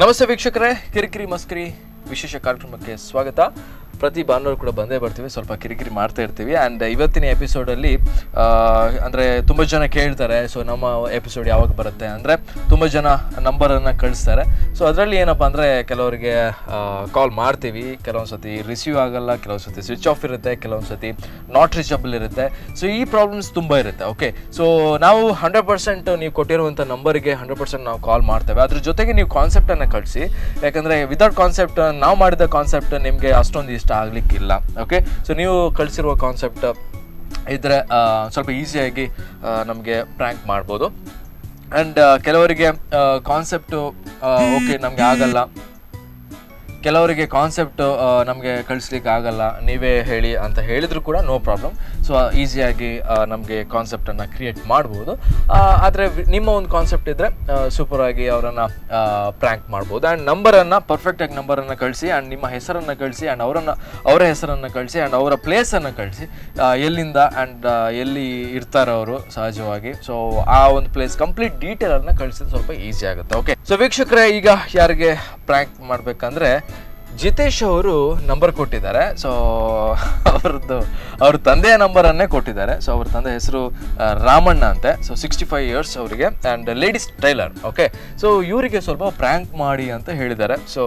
ನಮಸ್ತೆ ವೀಕ್ಷಕರೇ, ಕಿರಿಕಿರಿ ಮಸ್ಕರಿ ವಿಶೇಷ ಕಾರ್ಯಕ್ರಮಕ್ಕೆ ಸ್ವಾಗತ. ಪ್ರತಿ ಭಾನುವಾರ ಕೂಡ ಬಂದೇ ಬರ್ತೀವಿ, ಸ್ವಲ್ಪ ಕಿರಿಕಿರಿ ಮಾಡ್ತಾ ಇರ್ತೀವಿ. ಆ್ಯಂಡ್ ಇವತ್ತಿನ ಎಪಿಸೋಡಲ್ಲಿ ಅಂದರೆ ತುಂಬ ಜನ ಕೇಳ್ತಾರೆ, ಸೊ ನಮ್ಮ ಎಪಿಸೋಡ್ ಯಾವಾಗ ಬರುತ್ತೆ ಅಂದರೆ ತುಂಬ ಜನ ನಂಬರನ್ನು ಕಳಿಸ್ತಾರೆ. ಸೊ ಅದರಲ್ಲಿ ಏನಪ್ಪ ಅಂದರೆ ಕೆಲವರಿಗೆ ಕಾಲ್ ಮಾಡ್ತೀವಿ, ಕೆಲವೊಂದು ಸತಿ ರಿಸೀವ್ ಆಗಲ್ಲ, ಕೆಲವೊಂದು ಸತಿ ಸ್ವಿಚ್ ಆಫ್ ಇರುತ್ತೆ, ಕೆಲವೊಂದು ಸತಿ not reachable ಇರುತ್ತೆ. ಸೊ ಈ ಪ್ರಾಬ್ಲಮ್ಸ್ ತುಂಬ ಇರುತ್ತೆ. ಓಕೆ, ಸೊ ನಾವು 100% ನೀವು ಕೊಟ್ಟಿರುವಂಥ ನಂಬರಿಗೆ 100% ನಾವು ಕಾಲ್ ಮಾಡ್ತೇವೆ. ಅದ್ರ ಜೊತೆಗೆ ನೀವು ಕಾನ್ಸೆಪ್ಟನ್ನು ಕಳಿಸಿ, ಯಾಕಂದರೆ ವಿದೌಟ್ ಕಾನ್ಸೆಪ್ಟ್ ನಾವು ಮಾಡಿದ ಕಾನ್ಸೆಪ್ಟ್ ನಿಮಗೆ ಅಷ್ಟೊಂದು ಇಷ್ಟ ಆಗಲಿಕ್ಕಿಲ್ಲ. ಓಕೆ, ಸೊ ನೀವು ಕಳಿಸಿರುವ ಕಾನ್ಸೆಪ್ಟ್ ಇದ್ದರೆ ಸ್ವಲ್ಪ ಈಸಿಯಾಗಿ ನಮಗೆ ಪ್ರ್ಯಾಂಕ್ ಮಾಡ್ಬೋದು. ಆ್ಯಂಡ್ ಕೆಲವರಿಗೆ ಕಾನ್ಸೆಪ್ಟು ಓಕೆ ನಮಗೆ ಆಗಲ್ಲ, ಕೆಲವರಿಗೆ ಕಾನ್ಸೆಪ್ಟ್ ನಮಗೆ ಕಳಿಸ್ಲಿಕ್ಕೆ ಆಗಲ್ಲ, ನೀವೇ ಹೇಳಿ ಅಂತ ಹೇಳಿದರೂ ಕೂಡ no problem. So ಈಸಿಯಾಗಿ ನಮಗೆ ಕಾನ್ಸೆಪ್ಟನ್ನು ಕ್ರಿಯೇಟ್ ಮಾಡ್ಬೋದು. ಆದರೆ ನಿಮ್ಮ ಒಂದು ಕಾನ್ಸೆಪ್ಟ್ ಇದ್ದರೆ ಸೂಪರಾಗಿ ಅವರನ್ನು ಪ್ರ್ಯಾಂಕ್ ಮಾಡ್ಬೋದು. ಆ್ಯಂಡ್ ನಂಬರನ್ನು ಪರ್ಫೆಕ್ಟಾಗಿ ನಂಬರನ್ನು ಕಳಿಸಿ, ಆ್ಯಂಡ್ ನಿಮ್ಮ ಹೆಸರನ್ನು ಕಳಿಸಿ, ಆ್ಯಂಡ್ ಅವರನ್ನು ಅವರ ಹೆಸರನ್ನು ಕಳಿಸಿ, ಆ್ಯಂಡ್ ಅವರ ಪ್ಲೇಸನ್ನು ಕಳಿಸಿ, ಎಲ್ಲಿಂದ ಆ್ಯಂಡ್ ಎಲ್ಲಿ ಇರ್ತಾರೆ ಅವರು ಸಹಜವಾಗಿ. ಸೊ ಆ ಒಂದು ಪ್ಲೇಸ್ ಕಂಪ್ಲೀಟ್ ಡೀಟೇಲನ್ನು ಕಳಿಸಿದ್ರೆ ಸ್ವಲ್ಪ ಈಸಿ ಆಗುತ್ತೆ. ಓಕೆ, ಸೊ ವೀಕ್ಷಕರೇ, ಈಗ ಯಾರಿಗೆ ಪ್ರ್ಯಾಂಕ್ ಮಾಡಬೇಕಂದ್ರೆ ಜಿತೇಶ್ ಅವರು ನಂಬರ್ ಕೊಟ್ಟಿದ್ದಾರೆ. ಸೊ ಅವ್ರದ್ದು ಅವ್ರ ತಂದೆಯ ನಂಬರನ್ನೇ ಕೊಟ್ಟಿದ್ದಾರೆ. ಸೊ ಅವ್ರ ತಂದೆ ಹೆಸರು ರಾಮಣ್ಣ ಅಂತೆ. ಸೊ 65 ಇಯರ್ಸ್ ಅವರಿಗೆ, and ladies tailor. Okay, so ಇವರಿಗೆ ಸ್ವಲ್ಪ ಪ್ರ್ಯಾಂಕ್ ಮಾಡಿ ಅಂತ ಹೇಳಿದ್ದಾರೆ. ಸೊ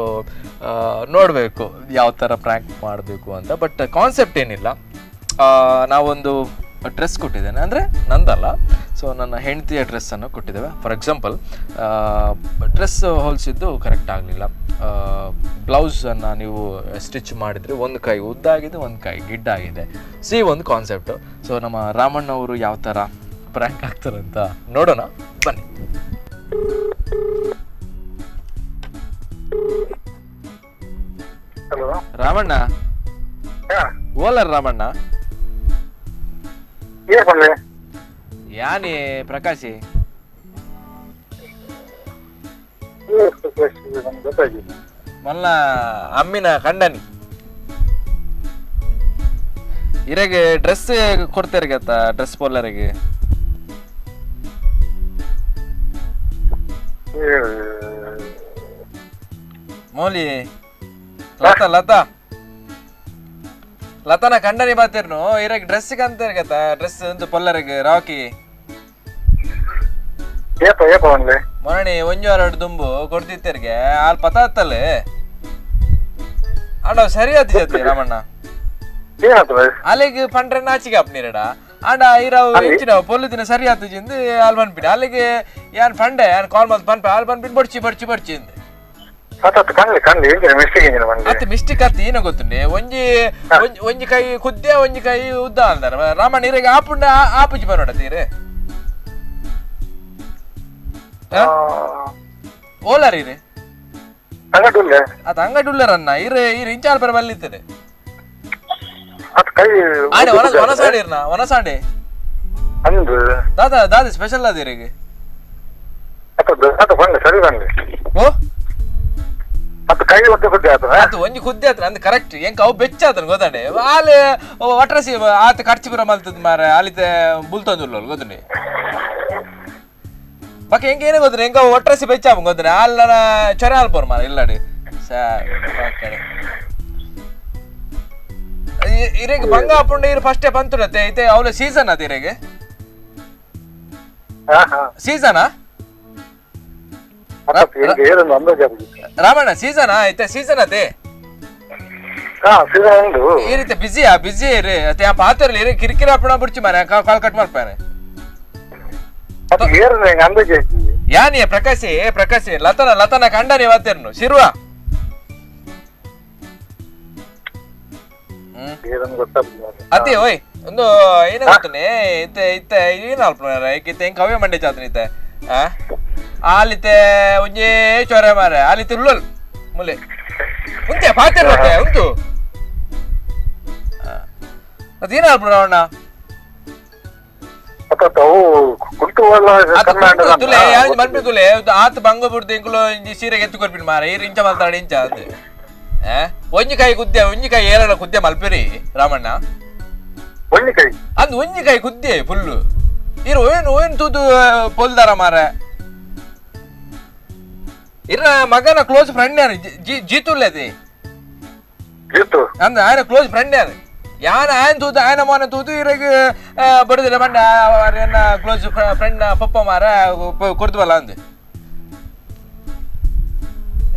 ನೋಡಬೇಕು ಯಾವ ಥರ ಪ್ರ್ಯಾಂಕ್ ಮಾಡಬೇಕು ಅಂತ. ಬಟ್ ಕಾನ್ಸೆಪ್ಟ್ ಏನಿಲ್ಲ, ನಾವೊಂದು ಡ್ರೆಸ್ ಕೊಟ್ಟಿದ್ದೇನೆ, ಅಂದರೆ ನಂದಲ್ಲ, ಸೊ ನನ್ನ ಹೆಂಡತಿಯ ಡ್ರೆಸ್ಸನ್ನು ಕೊಟ್ಟಿದ್ದೇವೆ. For example, dress ಹೊಲಿಸಿದ್ದು correct ಆಗಲಿಲ್ಲ, ಬ್ಲೌಸನ್ನು ನೀವು ಸ್ಟಿಚ್ ಮಾಡಿದರೆ ಒಂದು ಕೈ ಉದ್ದ ಆಗಿದೆ, ಒಂದು ಕೈ ಗಿಡ್ಡ ಆಗಿದೆ. ಸಿ ಒಂದು ಕಾನ್ಸೆಪ್ಟು. ಸೊ ನಮ್ಮ ರಾಮಣ್ಣ ಅವರು ಯಾವ ಥರ ಪ್ರ್ಯಾಂಕ್ ಆಗ್ತಾರಂತ ನೋಡೋಣ ಬನ್ನಿ. ಹಲೋ ರಾಮಣ್ಣ, ಓಲರ್ ರಾಮಣ್ಣ. ಏನ್ ಪನ್ಲೆ? ಯಾನಿ ಪ್ರಕಾಶಿ? ಗೊತ್ತಾಗಿದೆ. ಮಲ್ಲ ಅಮ್ಮಿನ ಕಂಡನಿ ಇರಗೆ ಡ್ರೆಸ್ ಕೊಡ್ತೇರೆ ಗೊತ್ತಾ, ಡ್ರೆಸ್ ಪೊಲ್ಲರಿಗೆ. ಮೌಲಿ, ಲತಾ ಲತಾ ಲತಾನ ಕಂಡನಿ ಬಾತಿರ್ನು ಇರಗೆ ಡ್ರೆಸ್ ಅಂತಾರೆ ಗೊತ್ತಾ, ಡ್ರೆಸ್ ಒಂದು ಪೊಲ್ಲರಿಗೆ ರಾಕಿ. ಏಪ ಏಪ ಪನ್ಲೆ? ಮೊರಣಿ ಒಂಜು ಎರಡು ದುಂಬು ಕೊಡ್ತಿತ್ತೇರಿಗೆ ಆಲ್ ಪತಾತ್ತಲ್ಲೇ ಅಣ್ಣ, ಸರಿ ಆತಿ ಜೊತೆ ರಾಮಣ್ಣ. ಏನಾಯ್ತು? ಅಲ್ಲಿಗೆ ಪಂಡ್ರೆ ನಾಚಿಗೆ ಅಪ್ನಿರಡ ಅಂಡ ಇರವು ಇಂಚಿನ ಪೊಲ್ಲು ದಿನ ಸರಿ ಆತು ಜಿಂದು ಅಲ್ಲಿ ಬಂದ್ಬಿಡಿ. ಅಲ್ಲಿಗೆ ಯಾನ್ ಪಂಡೆ ಯಾನ್ ಕಾಲ್ ಮಲ್ತ್ ಪನ್ಪೆ, ಅಲ್ಲಿ ಬಂದ್ಬಿಟ್ಟು ಬಡ್ಚಿ ಬಡ್ಚಿ ಬಡ್ಚಿ ಇಂದು. ಆತಾತು, ಕಣ್ಲಿ ಕಣ್ಲಿ, ಎಂಚಿನ ಮಿಸ್ಟೇಕ್ ಎಂಚಿನ ಪನ್ಲೆ? ಅತ್ತೆ ಮಿಸ್ಟೇಕ್ ಆತು, ಏನ ಗೊತ್ತುಂಡೆ, ಒಂಜಿ ಒಂಜಿ ಒಂಜಿ ಕೈ ಕುದ್ದೆ ಒಂಜಿ ಕೈ ಉದ್ದ ಅಂದಾರ ರಾಮಣ್ಣ. ಇರೆಗೆ ಆಪುಂಡ ಆಪುಜಿ ಬರೋಡ ತೀರೆ ಓಲಾರ್ ಇರೆ. ಅಂಗಡಿ ಉಲ್ಲೆ. ಆತ ಅಂಗಡಿ ಉಳ್ಳರನ್ನ ಇರೆ ಇರೆ ಇಂಚಾಲ್ ಬರ ಬಲ್ಲಿತ್ತದೆ. ಅತ್ ಕೈ. ಆನೆ ಒನ ಒನಸಾಂಡೆ ಇರ್ನ ಒನಸಾಂಡೆ. ಅಂದು. ದಾದಾ ದಾದಿ ಸ್ಪೆಷಲ್ ಅದ ಇರೆಗೆ. ಅತ್ತ ಅತ್ತ ಪನ್ಲೆ, ಸರಿ ಪನ್ಲೆ. ಓ. ಅತ್ತ ಕೈ ಒದ್ದೆ ಕುದ್ದೆ ಆತನ. ಅದು ಒಂಜಿ ಕುದ್ದೆ ಆತನ ಅಂದ್ ಕರೆಕ್ಟ್ ಎಂಕ ಅವು ಬೆಚ್ಚ ಆತನ ಗೊತ್ತಾಂಡೆ. ಆಲೆ ವಟ್ರಸಿ ಆತ ಖರ್ಚು ಪೂರ ಮಲ್ತದ ಮಾರೆ, ಆಲಿತೆ ಬುಲ್ತೊಂದುಲ್ಲೋಲ್ ಗೊತ್ತುಂಡೆ. ಬಕ್ಕ ಎಂಕ ಏನೇ ಗೊತ್ತುಂಡೆ, ಎಂಕ ಅವು ಒಟ್ರಸಿ ಬೆಚ್ಚ ಆಪುಂಡು ಗೊತ್ತುಂಡೆ. ಆಲ್ ಚೊರೆ ಆಲ್ಪೋರ್ ಮಾರೆ ಇಲ್ಲಡಿ ಸರ್. ಇರೆಗ್ ಬಂಗ ಆಪುಂಡು, ಇರು ಫಸ್ಟೇ ಪಂತುಡತ್ತೆ ಇತ್ತೆ ಅವಳ ಸೀಸನ್ ಅದು ಇರೆಗೆ. ಹಾ ಹಾ. ಸೀಸನಾ? ಅತ್ತ ಎಂಕ ಏರೊಂದು ಅಂದಾಜು ಆಪುಜಿ. ರಾಮಣ್ಣ, ಸೀಸನಾ ಇತ್ತೆ ಸೀಸನ್ ಅದೇ. ಹಾ, ಸೀಸನ್ ಉಂಡು. ಈ ರೀತಿ ಬಿಸಿಯಾ ಬಿಸಿ ಇರಿ ಅತ್ತೆ ಆ ಪಾತ್ರೆ ಇರಿ ಕಿರಿಕಿರಿ ಅಪ್ಪಣ ಬುಡ್ಚಿ ಮಾರೆ, ಕಾಲ್ ಕಟ್ ಮಾಡ್ಪಾನೆ. ಅತ್ತ ಏರೊಂದು ಎಂಕ ಅಂದಾಜು ಆಯ್ತು. ಯಾನಿಯ ಪ್ರಕಾಶಿ ಪ್ರಕಾಶಿ ಲತನ ಲತನ ಕಂಡನಿ ವಾತಿರ್ನು ಶಿರುವ. ಏರೊಂದು ಗೊತ್ತಾಪುಜಿ. ಅತಿ ಓಯ್ ಒಂದು ಏನ ಗೊತ್ತನೆ, ಇತ್ತೆ ಇತ್ತೆ ಏನ ಅಲ್ಪನ ಇತ್ತೆ ಹೆಂಗ್ ಕವೆ ಮಂಡೆ ಚಾತನ ಇತ್ತೆ ಆ ಆಲಿತೆ ಒಂಜೇ ಚೊರೆ ಮಾರೆ ಆಲಿತೆ ಉಳ್ಳಲ್ ಮುಲೆ ಉಂತೆ ಪಾತಿರ್ ಉಂಟು ಅದೇನ ಅಲ್ಪನ ಅಣ್ಣ. ಅತ್ತ ಅವು ಕುಂಟು ಕನ್ನಡ. ತುಲೆ ಯಾರು ಮನ್ಪಿ ತುಲೆ ಆತ ಬಂಗ ಬುಡ್ದು ಇಂಕುಲು ಇಂಜಿ ಸೀರೆಗೆ ಎತ್ತು ಕೊರ್ಪಿನ ಮಾರ ಈರ್ ಇಂಚ ಮಲ್ತಾಡ ಇಂಚ ಅಂದ್ ಒಂಜಿ ಕೈ ಕುದ್ದೆ ಒಂಜಿ ಕೈ ಏರಳ ಕುದ್ದೆ ಮಲ್ಪಿರಿ ರಾಮಣ್ಣ. ಒಂಜಿ ಕೈ. ಅಂದ್ ಒಂಜಿ ಕೈ ಕುದ್ದೆ ಫುಲ್ಲು ಈರ್ ಓಯನ್ ಓಯನ್ ತೂದು ಪೊಲ್ದಾರ ಮಾರ. ಇರ್ನ ಮಗನ ಕ್ಲೋಸ್ ಫ್ರೆಂಡ್ ಯಾರು ಜೀತುಲ್ಲೇದಿ ಜಿತ್ತು ಅಂದ ఆయన ಕ್ಲೋಸ್ ಫ್ರೆಂಡ್ ಯಾರು ಯಾನ ಆಯನ್ ತೂತು ಆಯನ ಮೋನ ತೂತು ಇರಗ ಬಡುದಿಲ್ಲ ಬಂಡ ಎನ್ನ ಕ್ಲೋಸ್ ಫ್ರೆಂಡ್ ಪಪ್ಪ ಮಾರ ಕೊಡ್ದುವಲ್ಲ ಅಂದು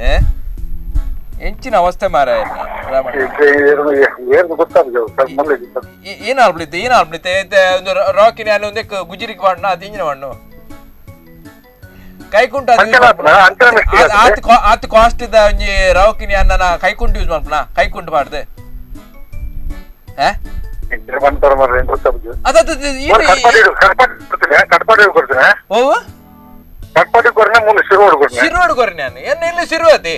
ಏ ಎಂಚಿನ ಅವಸ್ಥೆ ಮಾರ ಏನು ಆಲ್ಬಿಡಿತ್ತೆ ಏನು ಆಲ್ಬಿಡಿತ್ತೆ ಒಂದು ರಾಕಿನ ಒಂದು ಗುಜಿರಿಗೆ ಬಾಣ್ಣ ಅದು ಇಂಜಿನ ಮಣ್ಣು ಕೈಕುಂಟ ಆತ್ ಕಾಸ್ಟ್ ಇದ್ದ ಒಂಜಿ ರಾಕಿನ ಅನ್ನ ಕೈಕುಂಟು ಯೂಸ್ ಮಾಡ್ಪಣ ಕೈಕುಂಟು ಮಾಡ್ದೆ ಶಿರ್ವಾಡ್ ಕೊರ್ನೆ ನಾನು ಎನ್ನ ಇಲ್ಲಿ ಶಿರ್ವಾತಿ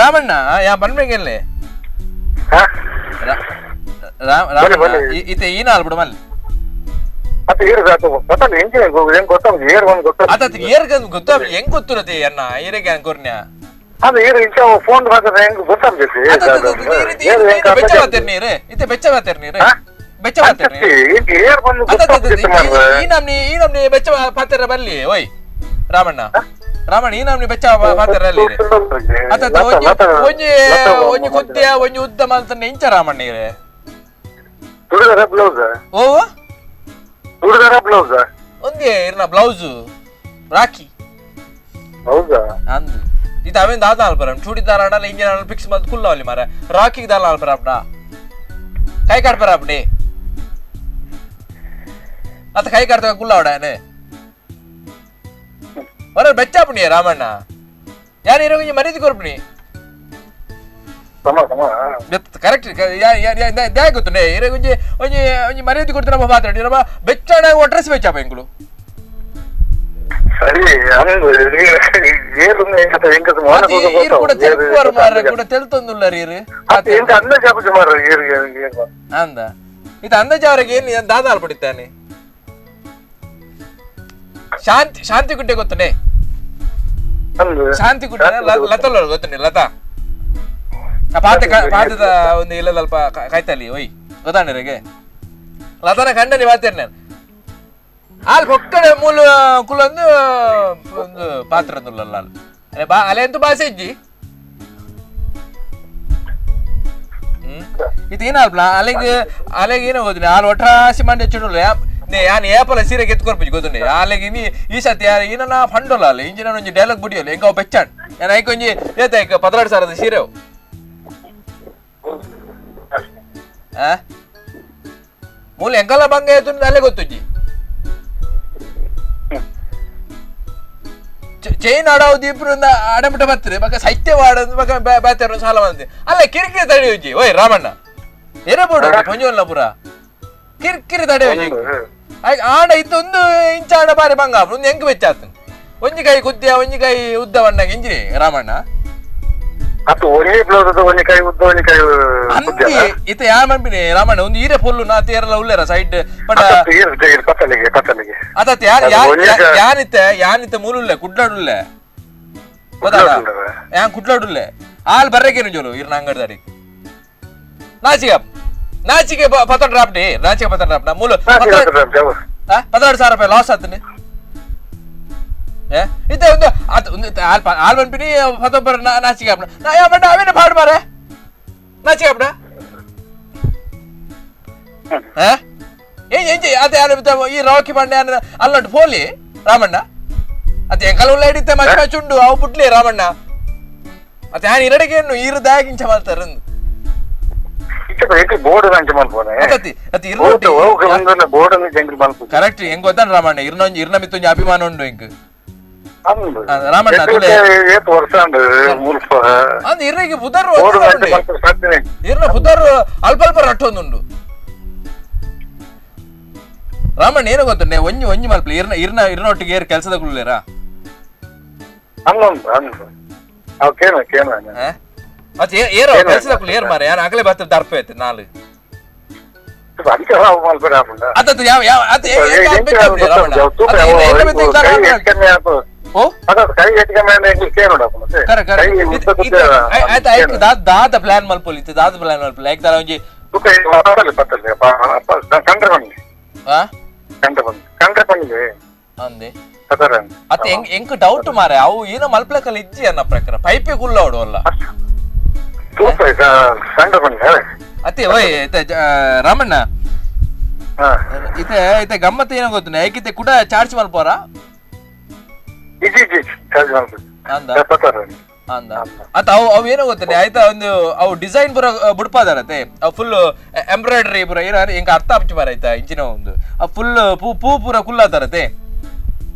ರಾಮಣ್ಣ ಯಾ ಬನ್ಬೇಕಲ್ಲಿ ಇತ್ತೆ ಈನ ಆಲ್ಬಿಡು ಮಲ್ಲಿ ಗೊತ್ತಾಗ ಹೆಂಗ್ ಗೊತ್ತಿರತ್ತೆ ಅಣ್ಣ ಈರೆಗೆ ಕೊರ್ನ್ಯ ಫೋನ್ ಇತ್ತೆ ಬೆಚ್ಚ ಬಾತೇರ್ ನೀರು ಬೆಚ್ಚ ಬಾತೇರ್ ಈ ನಮ್ನಿ ಈ ನಮ್ನಿ ಬೆಚ್ಚ ಪಾತೆರ ಬರ್ಲಿ ಓಯ್ ರಾಮಣ್ಣ ರಾಮಣ್ಣ ಈ ನಮ್ನಿ ಬೆಚ್ಚ ಪಾತೆರ ಅಲ್ಲಿ ಅತ್ತ ಒಂಜಿ ಒಂಜಿ ಕುತ್ತಿಯ ಒಂಜಿ ಉದ್ದ ಮಲ್ತನ್ನ ಇಂಚ ರಾಮಣ್ಣ ಇರೆ ಬ್ಲೌಸ್ ಓ ಬ್ಲೌಸ್ ಒಂದೇ ಇರ್ನ ಬ್ಲೌಸ್ ರಾಖಿ ಹೌದಾ ಅಂದು ಇದು ಅವೇನ್ ದಾದ ಅಲ್ಪರ ಚೂಡಿದಾರ ಆಡಲ್ಲ ಇಂಜಿನ್ ಫಿಕ್ಸ್ ಮಲ್ತ್ ಕುಲ್ಲ ಅಲ್ಲಿ ಮಾರ ರಾಖಿಗೆ ದಾಲ ಅಲ್ಪರ ಅಪ್ಪ ಕೈ ಕಾಡ್ಪರ ಅಪ್ಪಡಿ ಅತ್ತ ಕೈ ಕಾಡ್ತ ಕುಲ್ಲ ಅವಡಾನೆ ಬರ ಬೆಚ್ಚಾಪುಣಿ ರಾಮಣ್ಣ ಯಾರು ಇರೋ ಕೊಂಚ ಮರ್ಯಾದೆ ಕೊರ್ಪುಣಿ ಕರೆಕ್ಟ್ ದ್ಯಾ ಗೊತ್ತುಂಡೆ ಇರೋ ಕೊಂಚ ಒಂಜಿ ಒಂಜಿ ಮರ್ಯಾದೆ ಕೊಡ್ತು ನಮ್ಮ ಮಾತಾಡಿ ನಮ್ಮ ಬೆಚ್ಚಾಣ ಡ್ರೆಸ್ ಬೆಚ್ಚಾಪ ಎಂಕುಲು ಸರಿ ಅಂದ ಇದು ಅಂದಾಜು ಅವ್ರಿಗೆ ಏನು ದಾದ ಆಲ್ಪಡಿತ್ತಾನೆ ಶಾಂತಿ ಶಾಂತಿ ಗುಡ್ಡೆ ಗೊತ್ತುಂಡೆ ಶಾಂತಿ ಗುಡ್ಡೆ ಲತಾ ಗೊತ್ತುಂಡೆ ಲತಾ ಪಾತೆ ಪಾತದ ಒಂದು ಇಲ್ಲ ಅಲ್ಪ ಕಾಯ್ತಲ್ಲಿ ಒಯ್ ಗೊತ್ತಾಂಡಿರಗೆ ಲತಾನ ಕಂಡನಿ ಮಾತೇನೆ ನಾನು ಆಲ್ ಪೊಕ್ಕಡೆ ಮೂಲ ಕುಲೊಂದು ಒಂದು ಪಾತ್ರ ನುಲ್ಲಲ್ಲ ಅಲೆ ಬಾ ಅಲೆ ಅಂತೂ ಬಾಸೆ ಇಜ್ಜಿ ಇದು ಏನಾಲ್ಪಲ ಅಲೆಗೆ ಅಲೆಗೆ ಏನೋ ಗೊತ್ತಿಲ್ಲ ಆಲ್ ಒಟ್ರಾಸಿ ಮಂಡೆ ಚುಡುಲ್ಲ ಯಾನ್ ಏಪಲ ಸೀರೆ ಗೆತ್ಕೊರ್ಪುಜಿ ಗೊತ್ತುಂಡೆ ಅಲೆಗೆ ನೀ ಈ ಸತಿ ಯಾರು ಏನನ್ನ ಫಂಡೋಲ್ಲ ಅಲ್ಲ ಇಂಜಿನ ಒಂಜಿ ಡೈಲಾಗ್ ಬುಡಿಯೋಲ್ಲ ಎಂಕ ಅವು ಬೆಚ್ಚಾಣ್ ಯಾನ್ ಐಕ್ ಒಂಜಿ ಏತ ಐಕ್ 12 ಸಾವಿರದ ಸೀರೆ ಅವು ಆ ಮೂಲ ಎಂಕಲ್ಲ ಬಂಗ ಏತು ಅಲ್ಲೇ ಗೊತ್ತುಜ್ಜಿ ಚೈನ್ ಆಡೋದು ಇಬ್ರು ಆಡಬಿಟ್ಟ ಬರ್ತಾರೆ ಬಕ ಸೈತ್ಯ ವಾಡೋದು ಬಕ ಬ್ಯಾತಾರ ಸಾಲ ಬಂದೆ ಅಲ್ಲ ಕಿರಿಕಿರಿ ತಡೆಯುಜ್ಜಿ ಓಯ್ ರಾಮಣ್ಣ ಏನೇ ಬೋಡು ಪಂಜೋಲ್ಲ ಪುರ ಕಿರಿಕಿರಿ ತಡೆಯುಜ್ಜಿ ಆಡ ಇತ್ತೊಂದು ಇಂಚ ಆಡ ಬಾರಿ ಬಂಗ ಒಂದು ಹೆಂಗ್ ಬೆಚ್ಚಾತು ಒಂಜಿ ಕೈ ಕುದ್ದಿಯ ಒಂಜಿ ಕೈ ಉದ್ದ ಬಣ್ಣಗೆ ಇಂಜಿನಿ ರಾಮಣ್ಣ ಇತ್ತ ಯಾರು ಮನ್ಪಿನಿ ರಾಮಣ್ಣ ಒಂದು ಈರೆ ಫುಲ್ಲು ನಾ ತೇರಲ್ಲ ಉಲ್ಲೇರ ಸೈಡ್ ಬಟ್ ಅತ್ತ ಯಾನಿತ್ತೆ ಯಾನಿತ್ತೆ ಮೂಲುಲ್ಲೆ ಕುಡ್ಲಾಡುಲ್ಲೆ ಗೊತ್ತಾಡ ಯಾನ್ ಕುಡ್ಲಾಡುಲ್ಲೆ ಆಲ್ ಬರ್ರೇಕೇನು ಜೋಲು ಇರ್ನ ಅಂಗಡ್ದಾಡಿ ನಾಚಿಗೆ ನಾಚಿಗೆ ಪತ್ರ ಡ್ರಾಪ್ಡಿ ನಾಚಿಗೆ ಪತ್ರ ಡ್ರಾಪ್ ಮೂಲ 16,000 ರೂಪಾಯಿ ಲಾಸ್ ಆತನಿ ಇತ್ತೆ ಒಂದು ಅದು ಒಂದು ಆಲ್ ಮನ್ಪಿನಿ ಪತ್ತೊಬ್ಬರ ನಾಚಿಗೆ ಅಪ್ಪ ನಾ ಯಾ ಬಣ್ಣ ಅವೇನ ಪಾಡು ಮಾರೆ ನಾಚಿಗೆ ಅಪ್ಪ ಅದೇ ಈ ರಾಕಿ ಬಂಡೆ ಅಲ್ಲಂಟು ಪೋಲಿ ರಾಮಣ್ಣ ಅತ್ತೆ ಎಂಕಲ್ ಉಲ್ಲ ಹಿಡಿತೆ ಮಚ್ಚ ಚುಂಡು ಅವು ಪುಟ್ಲಿ ರಾಮಣ್ಣ ಅತ್ತೆ ಯಾನ್ ಇರಡಿಗೆ ಈರು ದಾಗಿಂಚ ಮಾಡ್ತಾರ ಕರೆಕ್ಟ್ ಹೆಂಗ್ ಗೊತ್ತಾನ ರಾಮಣ್ಣ ಇರ್ನೊಂಜಿ ಇರ್ನ ಮಿತ್ತೊಂಜಿ ಅಭಿಮಾನ ಉಂಡು ಎಂಕ್ ರಾಮಣ್ಣ ಇರ್ನಿಗೆ ಪುದರ್ ಇರ್ನ ಪುದರ್ ಅಲ್ಪ ಅಲ್ಪ ರಟ್ಟೊಂದುಂಡು ರಾಮಣ್ಣ ಏನು ಗೊತ್ತುಂಡೆ ಒಂಜಿ ಒಂಜಿ ಮಲ್ಪಲಿ ಇರ್ನ ಇರ್ನ ಇರ್ನೊಟ್ಟಿಗೆ ಏರ್ ಕೆಲಸದ ಕುಳ್ಳೇರಾ ಮತ್ತೆ ಏರೋ ಕೆಲಸದ ಕುಳ್ಳಿ ಏರ್ ಮಾರ ಯಾರು ಆಗಲೇ ಬರ್ತದೆ ದರ್ಪ ಐತೆ ನಾಲು ಅತ್ತ ಯಾವ ಯಾವ ಅತ್ತ ದಾದ ಪ್ಲಾನ್ ಮಲ್ಪೊಲಿ ದಾದ ಪ್ಲಾನ್ ಮಲ್ಪೊಲಿ ಯಾಕೆ ಒಂಜಿ ಅಂದೆ ಅತ್ತೆ ಎಂಕ್ ಡೌಟ್ ಮಾರೆ ಅವು ಏನೋ ಮಲ್ಪ್ಲಕಲ್ ಇಜ್ಜಿ ಅನ್ನ ಪ್ರಕಾರ ಪೈಪೆ ಕುಲ್ಲೋಡು ಅಲ್ಲ ಅತ್ತೆ ಓಯ್ ರಾಮಣ್ಣ ಇತ್ತೆ ಇತ್ತೆ ಗಮ್ಮತ್ ಏನೋ ಗೊತ್ತು ಏಕಿತ್ತೆ ಕೂಡ ಚಾರ್ಜ್ ಮಲ್ಪೋರ ಅಂದ ಅತ್ತ ಅವು ಅವು ಏನೋ ಗೊತ್ತೇ ಆಯ್ತಾ ಒಂದು ಅವು ಡಿಸೈನ್ ಪೂರ ಬುಡ್ಪಾದಾರತ್ತೆ ಅವು ಫುಲ್ ಎಂಬ್ರಾಯ್ಡರಿ ಪೂರ ಏನೋ ಎಂಕ ಅರ್ಥ ಆಪ್ಚು ಮಾರ ಆಯ್ತಾ ಇಂಚಿನ ಒಂದು ಆ ಫುಲ್ ಪೂ ಪೂ ಪೂರ ಕುಲ್ಲಾತಾರತ್ತೆ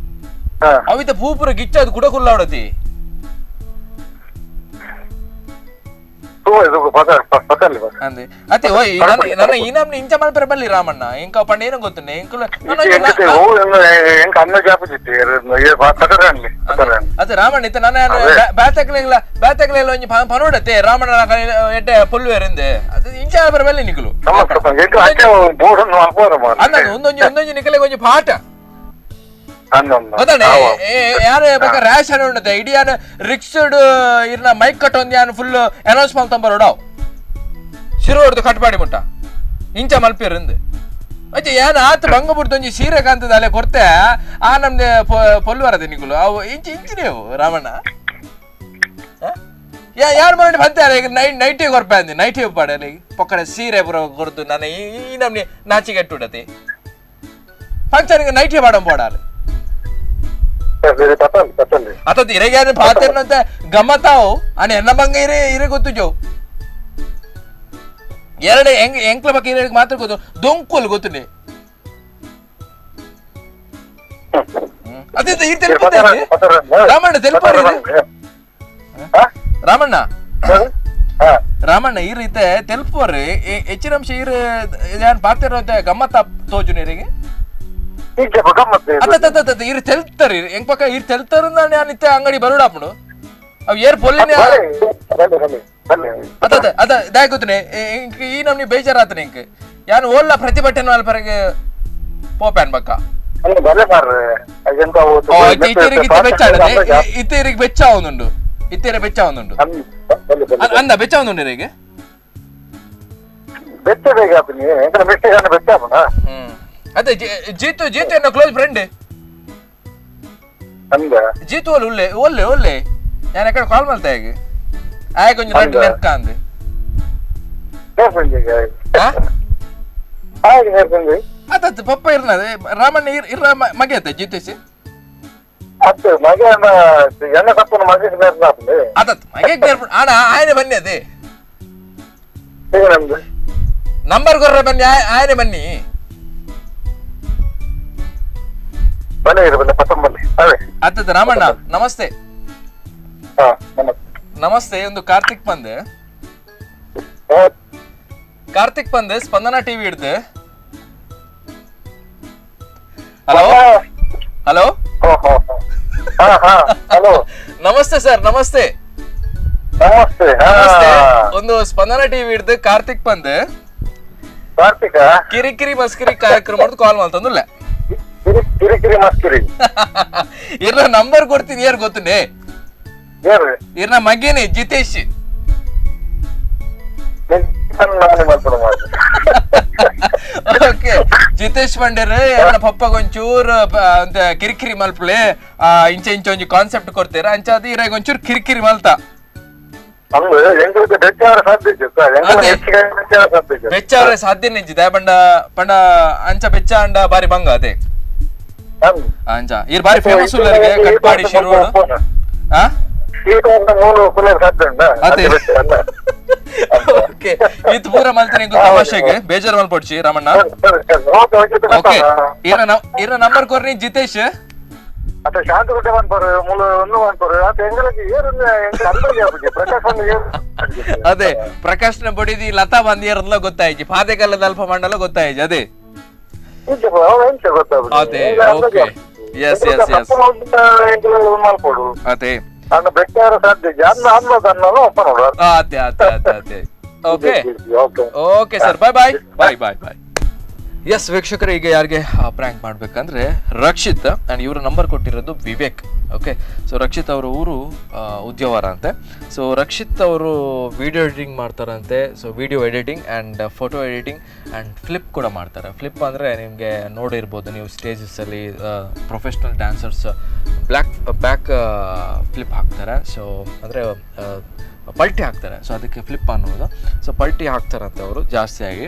ಅವಿತ ಪೂ ಪೂರ ಗಿಚ್ಚ ಅದು ಕೂಡ ಕುಲ್ಲಾಡತಿ ಅಂದೆ ಅತ್ತೆ ಓಯ್ ನನ್ನ ಈ ನಮ್ನ ಇಂಚ ಮಲ್ಪರೆ ಬಲ್ಲಿ ರಾಮಣ್ಣ ಎಂಕ ಪಂಡ ಏನೋ ಗೊತ್ತುಂಡೆ ಅದೇ ರಾಮಣ್ಣ ಇತ್ತ ನನ್ನ ಬ್ಯಾತಕ್ಲೆಲ್ಲ ಬ್ಯಾತಕ್ಲೆಲ್ಲ ಒಂಜಿ ಪನೋಡತ್ತೆ ರಾಮಣ್ಣ ಎಡ್ಡೆ ಪೊಲ್ವೇರಿಂದೆ ಅದು ಇಂಚ ಮಲ್ಪರೆ ಬಲ್ಲಿ ನಿಕಲು ಅಂದ ಒಂದೊಂಜಿ ಒಂದೊಂಜಿ ನಿಕಲೆ ಒಂಜಿ ಪಾಠ ಗೊತ್ತಾನೆ ಯಾರು ಬೇಕಾ ರ್ಯಾಶ್ ಉಂಟತೆ ಇಡೀ ಯಾನ್ ರಿಕ್ಷಡ್ ಇರ್ನ ಮೈಕ್ ಕಟ್ಟೊಂದು ಯಾನ್ ಫುಲ್ ಅನೌನ್ಸ್ ಮಾಡ್ತಂಬರೋಡಾವ್ ಶಿರೋ ಹೊಡೆದು ಕಟ್ ಮಾಡಿ ಮುಟ್ಟ ಇಂಚ ಮಲ್ಪಿರಂದು ಅಚ್ಚೆ ಯಾನ್ ಆತ ಬಂಗ ಬಿಡ್ತು ಒಂಜಿ ಸೀರೆ ಕಾಂತದ ಅಲ್ಲೇ ಕೊರ್ತೆ ಆ ನಮ್ದೆ ಪೊಲ್ವರದ ನಿಕುಲು ಅವು ಇಂಚಿ ಇಂಚಿನೇ ಅವು ರಾಮಣ್ಣ ಯಾರು ಮಾಡಿ ಬಂತೆ ಈಗ ನೈಟಿ ಕೊರ್ಪೆ ಅಂದೆ ನೈಟಿ ಉಪ್ಪಾಡ ಅಲ್ಲಿ ಪೊಕ್ಕಡೆ ಸೀರೆ ಪೂರ ಕೊರ್ದು ನಾನು ಈ ನಮ್ನಿ ನಾಚಿಗೆಟ್ಟುಡತೆ ಫಂಕ್ಷನ್ಗೆ ನೈಟಿ ಬಾಡಂ ಬೋಡಾಲು ಅತ ಇರೆಗ್ಯಾನ ಪಾತೆರ್ನಂತೆ ಗಮ್ಮತ್ತಾವು ಅಣ್ಣ ಎನ್ನ ಬಂಗ ಇರೆ ಇರೆ ಗೊತ್ತು ಜೋ ಎರಡು ಹೆಂಗ್ ಎಂಕ್ಲ ಬಗ್ಗೆ ಇರೆ ಮಾತ್ರ ಗೊತ್ತು ದೊಂಕುಲ್ ಗೊತ್ತುನೆ ಅದೇ ಈ ತೆಲುಪು ರಾಮಣ್ಣ ತೆಲುಪು ರಾಮಣ್ಣ ರಾಮಣ್ಣ ಈ ರೀತಿ ತೆಲುಪುವರ್ರಿ ಹೆಚ್ಚಿನ ಅಂಶ ಇರ ಯಾನ್ ಪಾತೆರ್ನಂತೆ ಗಮ್ಮತ್ತ ತೋಜುನೇರಿಗೆ ಇರ್ ತೆಲ್ತಾರ ಹೆಂಗ್ ಪಕ್ಕ ಇರ್ ತೆಲ್ತಾರ ನಾನು ಇತ್ತೆ ಅಂಗಡಿ ಬರೋಡಾಪುಡು ಅವ್ ಏರ್ ಪೊಲ್ಲಿನ ಅದ ಅದ ದಾಯ್ ಈ ನಮ್ನಿ ಬೇಜಾರಾತನೆ ಇಂಕ್ ಯಾನ್ ಓಲ್ಲ ಪ್ರತಿಭಟನೆ ಮಲ್ಪರೆಗೆ ಪೋಪ್ಯಾನ್ ಬಕ್ಕ ಇತ್ತೆ ಇತ್ತೇರಿಗೆ ಬೆಚ್ಚ ಆವೊಂದುಂಡು ಇತ್ತೇರೆ ಬೆಚ್ಚ ಆವೊಂದುಂಡು ಅಂದ ಬೆಚ್ಚ ಆವೊಂದುಂಡು ಇರೆಗೆ ಅದೇ ಜೀತು ಜೀತು ಎನ್ನ ಕ್ಲೋಸ್ ಫ್ರೆಂಡ್ ಜೀತು ಒಲ್ಲೆ ಒಲ್ಲೆ ಒಲ್ಲೆ ಒಲ್ಲೆ ನಾನು ಎಕಡೆ ಕಾಲ್ ಮಾಡ್ತಾ ಹೇಗೆ ಆಯ್ ಕೊಂಚ ರಡ್ಡು ನೆರ್ಕ ಅಂದೆ ಅತ್ತ ಪಪ್ಪ ಇರ್ನದೆ ರಾಮಣ್ಣ ಇರ್ ಮಗೆ ಅತ್ತ ಜಿತೇಶ್ ಅತ್ತ ಮಗೆ ಅಣ್ಣ ಆಯನೆ ಬನ್ನಿ ಅದೇ ನಂಬರ್ ಕೊರ್ರೆ ಬನ್ನಿ ಆಯನೆ ಬನ್ನಿ ಅತ್ತ ರಾಮಣ್ಣ ನಮಸ್ತೆ ನಮಸ್ತೆ ಒಂದು ಕಾರ್ತಿಕ್ ಬಂದೆ ಕಾರ್ತಿಕ್ ಬಂದೆ ಸ್ಪಂದನ ಟಿವಿ ಹಿಡ್ದೆ hello hello hello ನಮಸ್ತೆ ಸರ್ ನಮಸ್ತೆ ನಮಸ್ತೆ ನಮಸ್ತೆ ಒಂದು ಸ್ಪಂದನ ಟಿವಿ ಹಿಡ್ದು ಕಾರ್ತಿಕ್ ಬಂದೆ ಕಾರ್ತಿಕ ಕಿರಿಕಿರಿ ಮಸ್ಕಿರಿ ಕಾರ್ಯಕ್ರಮ ಕಾಲ್ ಮಾಡ್ತಂದಿಲ್ಲ ಕಿರಿಕಿರಿ ಮಸ್ಕಿರಿ ಇರ್ನ ನಂಬರ್ ಕೊಡ್ತೀನಿ ಯಾರು ಗೊತ್ತುನೆ ಇರ್ನ ಮಗೇನೆ ಜಿತೇಶ್ ಓಕೆ ಜಿತೇಶ್ ಪಂಡೇರ್ ಎನ್ನ ಪಪ್ಪಗ ಒಂಚೂರು ಅಂತ ಕಿರಿಕಿರಿ ಮಲ್ಪಲೆ ಇಂಚ ಇಂಚ ಒಂಜಿ ಕಾನ್ಸೆಪ್ಟ್ ಕೊಡ್ತೀರ ಅಂಚ ಅದು ಇರಾಗ ಒಂಚೂರು ಕಿರಿಕಿರಿ ಮಲ್ತ ಬೆಚ್ಚಾವ್ರೆ ಸಾಧ್ಯ ನಿಂಚಿದೆ ಪಂಡ ಪಂಡ ಅಂಚ ಬೆಚ್ಚ ಅಂಡ ಬಾರಿ ಬಂಗ ಅದೇ ಅಂಚ ಇರ್ ಬಾರಿ ಫೇಮಸ್ ಉಲ್ಲರಿಗೆ ಕಟ್ಪಾಡಿ ಶಿರೋಡು ಆ ಓಕೆ ಇದು ಪೂರ ಮಲ್ತನೆ ತಮಾಷೆಗೆ ಬೇಜಾರ್ ಮಲ್ಪೊಡ್ಚಿ ರಾಮಣ್ಣ ಓಕೆ ಇರ ನಂಬರ್ ಕೊರ್ನಿ ಜಿತೇಶ್ ಅದೇ ಪ್ರಕಾಶ್ನ ಬಡಿದಿ ಲತಾ ಬಂದಿಯರಲ್ಲ ಗೊತ್ತಾಯ್ತು ಪಾದೆಗಲ್ಲದ ಅಲ್ಪ ಮಂಡಲ ಗೊತ್ತಾಯ್ತು ಅದೇ ಅದೇ okay yes S S ಅದೇ ಅದೇ ಅದೇ ಅದೇ ಅದೇ okay okay sir bye bye bye bye bye. S ವೀಕ್ಷಕರೇ, ಈಗ ಯಾರಿಗೆ ಪ್ರ್ಯಾಂಕ್ ಮಾಡಬೇಕಂದ್ರೆ ರಕ್ಷಿತ್. ಆ್ಯಂಡ್ ಇವರ ನಂಬರ್ ಕೊಟ್ಟಿರೋದು ವಿವೇಕ್. ಓಕೆ, ಸೊ ರಕ್ಷಿತ್ ಅವರ ಊರು ಉದ್ಯಾವರ ಅಂತೆ. ಸೊ ರಕ್ಷಿತ್ ಅವರು ವಿಡಿಯೋ ಎಡಿಟಿಂಗ್ ಮಾಡ್ತಾರಂತೆ. So video editing and photo editing and flip ಕೂಡ ಮಾಡ್ತಾರೆ. ಫ್ಲಿಪ್ ಅಂದರೆ ನಿಮಗೆ ನೋಡಿರ್ಬೋದು ನೀವು, ಸ್ಟೇಜಸಲ್ಲಿ professional dancers black back flip ಹಾಕ್ತಾರೆ. ಸೊ ಅಂದರೆ ಪಲ್ಟಿ ಹಾಕ್ತಾರೆ. ಸೊ ಅದಕ್ಕೆ ಫ್ಲಿಪ್ ಅನ್ನೋದು. ಸೊ ಪಲ್ಟಿ ಹಾಕ್ತಾರಂತೆ ಅವರು ಜಾಸ್ತಿಯಾಗಿ.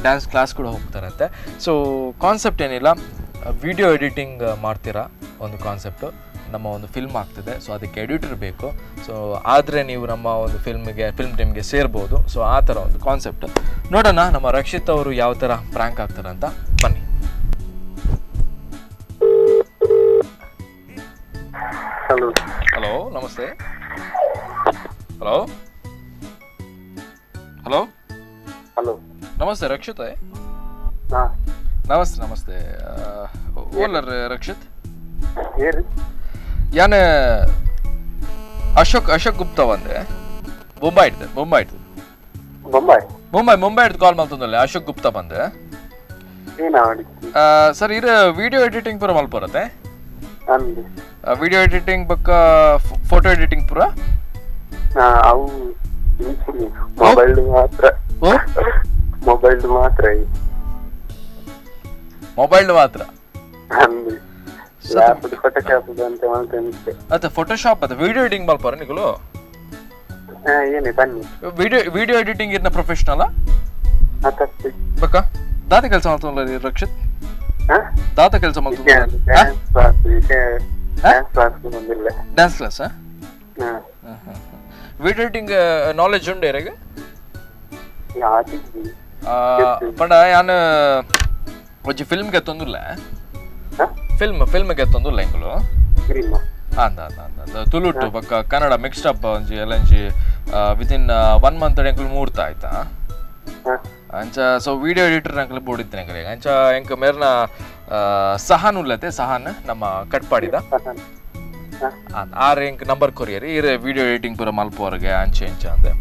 ಡ್ಯಾನ್ಸ್ ಕ್ಲಾಸ್ ಕೂಡ ಹೋಗ್ತಾರಂತೆ. ಸೊ ಕಾನ್ಸೆಪ್ಟ್ ಏನಿಲ್ಲ, ವಿಡಿಯೋ ಎಡಿಟಿಂಗ್ ಮಾಡ್ತೀರಾ ಒಂದು ಕಾನ್ಸೆಪ್ಟು. ನಮ್ಮ ಒಂದು ಫಿಲ್ಮ್ ಆಗ್ತದೆ. ಸೊ ಅದಕ್ಕೆ ಎಡಿಟರ್ ಬೇಕು. ಸೊ ಆದರೆ ನೀವು ನಮ್ಮ ಒಂದು ಫಿಲ್ಮಿಗೆ, ಫಿಲ್ಮ್ ಟೀಮ್ಗೆ ಸೇರ್ಬೋದು. ಸೊ ಆ ಥರ ಒಂದು ಕಾನ್ಸೆಪ್ಟ್. ನೋಡೋಣ ನಮ್ಮ ರಕ್ಷಿತ್ ಅವರು ಯಾವ ಥರ ಪ್ರ್ಯಾಂಕ್ ಆಗ್ತಾರಂತ. ಬನ್ನಿ. ಹಲೋ. ಹಲೋ, ನಮಸ್ತೆ. Hello hello. Hello. ನಮಸ್ತೆ ರಕ್ಷಿತ್. ಹಾ. ನಮಸ್ತೆ ನಮಸ್ತೆ. ಓಲರ್ ರಕ್ಷಿತ್? ಏರಿ? ಯಾನ್ ಅಶೋಕ್, ಅಶೋಕ್ ಗುಪ್ತಾ ಬಂದೆ ಬೊಂಬಾಯಿ ಇಡ್ದೆ, ಬೊಂಬಾಯಿ ಇಡ್ದೆ. ಬೊಂಬಾಯ್? ಮುಂಬೈ, ಮುಂಬೈ ಹಿಡ್ದು ಕಾಲ್ ಮಲ್ತೊಂದಲ್ಲ, ಅಶೋಕ್ ಗುಪ್ತಾ ಬಂದೆ. ಏನ ಮಾಡಿದ್ದಿ? ಸರ್, ಇರ ವಿಡಿಯೋ ಎಡಿಟಿಂಗ್ ಪೂರ ಮಲ್ಪರತ್ತೆ? ಅಂದು. ವಿಡಿಯೋ ಎಡಿಟಿಂಗ್ ಬಕ್ಕ ಫೋಟೋ ಎಡಿಟಿಂಗ್ ಪೂರ? ಹಾ, ಅವು ಮೊಬೈಲ್ ಮಾತ್ರ. ಓ. ಮೊಬೈಲ್ ಮಾತ್ರ. ಮೊಬೈಲ್ ಮಾತ್ರ? ಅಂದು, ಲ್ಯಾಪ್ ಫೋಟೋಶಾಪ್ ಅಂತ ಮಾಡ್ತೇನೆ. ಅತ್ತ ಫೋಟೋಶಾಪ್ ಅತ್ತ ವಿಡಿಯೋ ಎಡಿಟಿಂಗ್ ಮಲ್ಪರ ನಿಕುಲು? ಹಾ, ಏನೇ ಬನ್ನಿ. Video video editing ಇರ್ನ ಪ್ರೊಫೆಷನಲ್? ಅತ್ತತ್ತೆ. ಬಕ್ಕ ದಾತ ಕೆಲಸ ಮಾಡ್ತಲ್ಲ ರಕ್ಷಿತ್? ಹಾ. ದಾತ ಕೆಲಸ ಮಾಡ್ತಲ್ಲ? Dance class, dance class ಬಂದಿಲ್ಲ. Dance class? ಹಾ. Video editing knowledge ಉಂಡು ಇರೆಗ್? ಯಾತಿದ್ವಿ. ಪಂಡ ಯಾನ್ ಒಂಜಿ ಫಿಲ್ಮ್ ಗೆತ್ತೊಂದುಲ್ಲ. ಹಾ. ಫಿಲ್ಮ್ ಫಿಲ್ಮ್ ಗೆತ್ತೊಂದುಲ್ಲ ಎಂಕುಲು. ಇರಿಮ್ಮ. ಅಂದ ಅಂದ ಅಂದ ಅಂದ ತುಳುಟು ಬೊಕ್ಕ ಕನ್ನಡ ಮಿಕ್ಸ್ಡ್ ಅಪ್ ಒಂಜಿ ಎಲ್ಲಂಜಿ within one month ಎಂಕುಲು ಮುಹೂರ್ತ ಆಯ್ತಾ. ಹಾ. ಅಂಚ so video editor ಅಂಕಲ್ ಬೋಡಿತ್ತು ಎಂಕಲಿಗೆ. ಅಂಚ ಎಂಕ್ ಮೇರ್ನ ಸಹಾನ್ ಉಲ್ಲತೆ, ಸಹಾನ್ ನಮ್ಮ ಕಟ್ಪಾಡಿದ. ಹಾ. ಆರ್ ಎಂಕ್ ನಂಬರ್ ಕೊರಿಯರ್, ಇರೆ ವಿಡಿಯೋ ಎಡಿಟಿಂಗ್ ಪೂರ ಮಲ್ಪುವರ್ಗೆ ಅಂಚೆ ಇಂಚ ಅಂದೆ.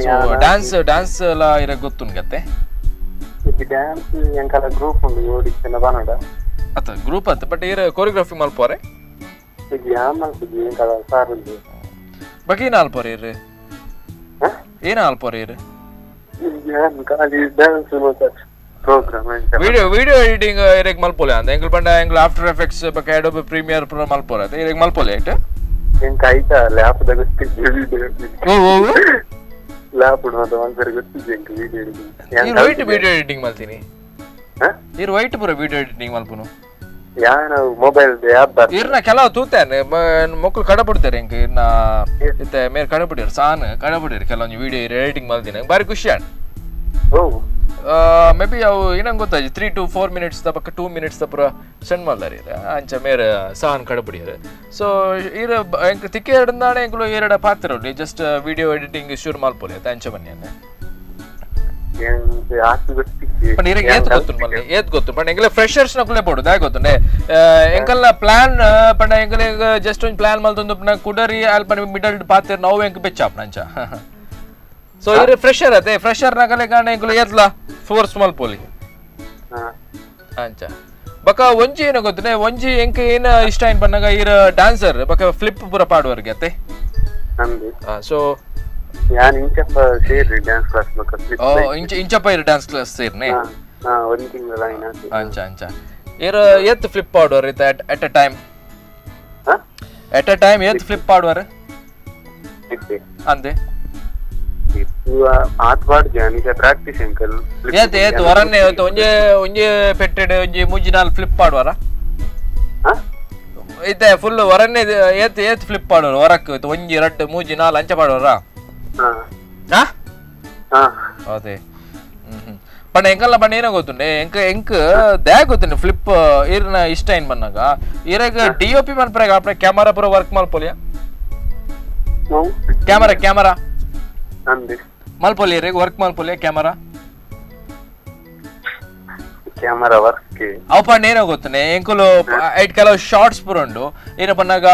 So dance dance ಎಲ್ಲ ಇರ ಗೊತ್ತುನ್ಗತ್ತೆ? ಡ್ಯಾನ್ಸ್ ಎಂಕಲ ಗ್ರೂಪ್ ಉಂಡು, ಓಡಿತ್ತನ ಬನ್ನಡ. ಅತ್ತ ಗ್ರೂಪ್ ಅತ್ತ, ಬಟ್ ಇರ ಕೊರಿಯೋಗ್ರಫಿ ಮಲ್ಪುವರೆ? ಇದು ಯಾನ್ ಮಲ್ಪುಜಿ, ಎಂಕಲ ಸಾರ್ ಉಂಡು. ಬಟ್ ಏನ ಅಲ್ಪೋರೆ ಇರು? ಹಾ. ಏನ ಅಲ್ಪೋರೆ ಇರು? ಯಾನ್ ಖಾಲಿ ಡ್ಯಾನ್ಸ್ ಮಾತ್ರ ಪ್ರೋಗ್ರಾಮ್ ಎಂಚ. Video video editing ಇರೆಗ್ ಮಲ್ಪೊಲೆ ಅಂದ. ಎಂಕಲ್ ಪಂಡ ಎಂಕಲ್ ಆಫ್ಟರ್ ಎಫೆಕ್ಟ್ಸ್ ಬೊಕ್ಕ ಅಡೋಬೆ ಪ್ರೀಮಿಯರ್ ಪೂರ ಮಲ್ಪೊಲೆ ಅತ್ತ, ಇರೆಗ್ ಮಲ್ಪೊಲೆ ಐಟ್? ಎಂಕ್ ಐತ ಲ್ಯಾಪ್ ದ ಗೊತ್ತಿಜ್ಜಿ ವಿಡಿಯೋ. ಓ ಓ ಲ್ಯಾಪ್ ಮಾತ್ರ ಮಲ್ಪೆರೆ ಗೊತ್ತಿಜ್ಜಿ ಎಂಕ್ ವಿಡಿಯೋ ಎಡಿಟಿಂಗ್. ಇರ್ white video editing ಮಲ್ತೀನಿ? ಹಾ. ಇರ್ ವೈಟ್ ಪೂರ ವಿಡಿಯೋ ಎಡಿಟಿಂಗ್ ಮಲ್ಪುನು? ಯಾನ್ ಮೊಬೈಲ್ ಆ್ಯಪ್. ಇರ್ನ ಕೆಲವು ತೂತೇನೆ, ಮಕ್ಕಳು ಕಡ ಬಿಡ್ತಾರೆ ಎಂಕ್. ಇರ್ನ ಇತ್ತೆ ಮೇರ್ ಕಡ ಬಿಡಿರ್, ಸಾನ್ ಕಡ ಬಿಡಿರ್. ಕೆಲವೊಂದು ವಿಡಿಯೋ ಎಡಿಟಿಂಗ್ ಮಲ್ತೀನಿ, ಬಾರಿ ಖುಷಿ ಆಂಡ್. ಓ. ಮೇ ಬಿ ಅವು ಏನಂಗ್ ಗೊತ್ತಾಜಿ, 3 ಟು 4 ಮಿನಿಟ್ಸ್ the ಪಕ್ಕ 2 ಮಿನಿಟ್ಸ್ the ಪೂರ ಸೆಂಡ್ ಮಲ್ದಾರ ಇರ. ಅಂಚ ಮೇರ್ ಸಹನ್ ಕಡಬಿಡಿಯರ್. ಸೊ ಇರ ಎಂಕ್ ತಿಕ್ಕೆ ಎರಡಂದಾಣೆ ಎಂಕುಲು ಎರಡ ಪಾತ್ರ just video editing ಶುರು ಮಲ್ಪೊಲಿ ಅತ್ತ, ಅಂಚ ಬನ್ನಿ. ಎಂಕ್ ಆತ್ ಗೊತ್ತಿಜ್ಜಿ. ಪಂಡ ಇರೆಗ್ ಏತ್ ಗೊತ್ತು ಮಲ್ಲೆ, ಏತ್ ಗೊತ್ತು? ಪಂಡ ಎಂಕಲೆ ಫ್ರೆಶರ್ಸ್ ನಕುಲೆ ಬೋಡು ದಾಯ ಗೊತ್ತುಂಡೆ, ಎಂಕಲ್ನ ಪ್ಲಾನ್ ಪಂಡ ಎಂಕಲೆ ಜಸ್ಟ್ ಒಂಜಿ ಪ್ಲಾನ್ ಮಲ್ತೊಂದು ಪಂಡ ಕುಡರಿ ಅಲ್ಪ ಮಿಡಲ್ ಪಾತ್ರ ನಾವು ಎಂಕ್ ಬೆಚ್ಚಾಪ್ನ ಅಂಚ. ಸೊ ಇರೆ ಫ್ರೆಶರ್ ಅದೇ, ಫ್ರೆಶರ್ ನಕಲೆ ಕಾಣ ಎಂಕುಲು ಏತ್ಲ ಫೋರ್ಸ್ ಮಲ್ಪೊಲಿ. ಹಾ. ಅಂಚ ಬಕ ಒಂಜಿ ಏನ ಗೊತ್ತುಂಡೆ, ಒಂಜಿ ಎಂಕ್ ಏನ ಇಷ್ಟ ಏನ್ ಪನ್ನಗ ಇರ ಡ್ಯಾನ್ಸರ್ ಬಕ ಫ್ಲಿಪ್ ಪೂರ ಪಾಡುವರ್ಗೆ ಅತ್ತೆ. ಅಂದು. ಸೊ ಯಾನ್ ಇಂಚಪ್ಪ ಸೇರ್ರಿ ಡ್ಯಾನ್ಸ್ ಕ್ಲಾಸ್ ಬೊಕ್ಕ flip. ಇಂಚ ಇಂಚಪ್ಪ ಇರ ಡ್ಯಾನ್ಸ್ ಕ್ಲಾಸ್ ಸೇರ್ನೆ? ಹಾ ಹಾ, ಒಂದ್ ತಿಂಗಳ ಆಯ್ತು. ಅಂಚ ಅಂಚ ಇರ ಏತ್ ಫ್ಲಿಪ್ ಪಾಡುವರ್ ಇತ್ತ at a time? ಹಾ. At a time ಏತ್ ಫ್ಲಿಪ್ ಪಾಡುವರ್? ಇತ್ತೆ? ಅಂದೆ. ಆತ್ ಪಾಡ್ಜಿ, ಅನಿಸ ಪ್ರಾಕ್ಟೀಸ್ ಎಂಕಲ್. ಏತ್ ಏತ್ ವರನ್ನೇ ಏತ್ ಒಂಜೆ ಒಂಜೆ ಪೆಟ್ಟೆಡ್ ಒಂಜಿ ಮೂಜಿ ನಾಲ್ ಫ್ಲಿಪ್ ಪಾಡುವರ? ಹಾ. ಇತ್ತೆ ಫುಲ್ ವರನ್ನೇ ಏತ್ ಏತ್ ಫ್ಲಿಪ್ ಪಾಡುವರ್ ವರಕ್? ಇತ್ತೆ ಒಂಜಿ ರಡ್ಡ್ ಮೂಜಿ ನಾಲ್ ಅಂಚ ಪಾಡುವರ? ಹಾ. ಹಾ. ಹಾ. ಅದೇ ಹ್ಮ್ ಹ್ಮ್ ಪಂಡ ಎಂಕಲ್ಲ ಪಂಡ ಏನ ಗೊತ್ತುಂಡೆ, ಎಂಕ್ ಎಂಕ್ ದ್ಯಾ ಗೊತ್ತುಂಡೆ, ಫ್ಲಿಪ್ ಇರ್ನ ಇಷ್ಟ ಏನ್ ಬನ್ನಾಗ ಇರಗ D O P ಮನ್ಪರೆಗ ಆಪಡೆ camera ಪೂರ ವರ್ಕ್ ಮಲ್ಪೊಲಿಯ? ಕ್ಯಾಮರಾ ಕ್ಯಾಮರಾ ಅಂದೆ. ಮಲ್ಪೊಲಿ, ಇರೆಗ್ ವರ್ಕ್ ಮಲ್ಪೊಲಿಯ camera? Camera work. ಅವು ಪಂಡ ಏನೋ ಗೊತ್ತುಂಡೆ, ಎಂಕುಲು ಐಟ್ ಕೆಲವು ಶಾರ್ಟ್ಸ್ ಪೂರ ಉಂಡು. ಏನ ಪನ್ನಾಗ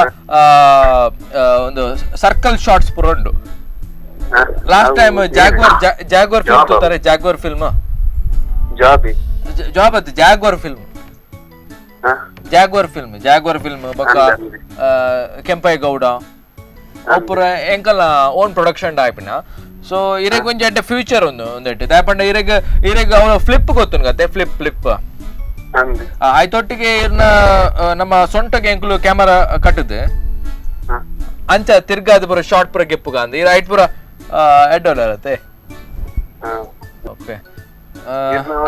ಒಂದು ಸರ್ಕಲ್ ಶಾರ್ಟ್ಸ್ ಪೂರ ಉಂಡು. Last time Jaguar, Jaguar film ತೂತಾರೆ, Jaguar film. Jabi. Job ಅತ್ತು Jaguar film. ಹಾ. Jaguar film, Jaguar film ಬೊಕ್ಕ ಕೆಂಪೇಗೌಡ ಅಪುರ ಎಂಕಲ್ನ ಓನ್ ಪ್ರೊಡಕ್ಷನ್ ಆಯ್ಪಿನ. ಸೊ ಇರೆಗ್ ಒಂಜಿ ಎಡ್ಡೆ ಫ್ಯೂಚರ್ ಒಂದು ಒಂದೆಟ್ಟು ದಾಯಪಂಡ ಇರೆಗ್ ಇರೆಗ್ ಅವನ ಫ್ಲಿಪ್ ಗೊತ್ತುಂಡು ಗತ್ತೆ, ಫ್ಲಿಪ್ ಫ್ಲಿಪ್. ಅಂದ್. ಆಯ್ತೊಟ್ಟಿಗೆ ಇರ್ನ ನಮ್ಮ ಸೊಂಟಗೆ ಎಂಕುಲು ಕ್ಯಾಮರಾ ಕಟ್ಟುದು. ಹಾ. ಅಂಚ ತಿರ್ಗಾದ ಪೂರ ಶಾರ್ಟ್ ಪೂರ ಗೆಪ್ಪುಗ ಅಂದ್ ಇರ ಐಟ್ ಪೂರ ಎಡ್ಡೋಲರತ್ತೆ. ಹಾ. ಓಕೆ,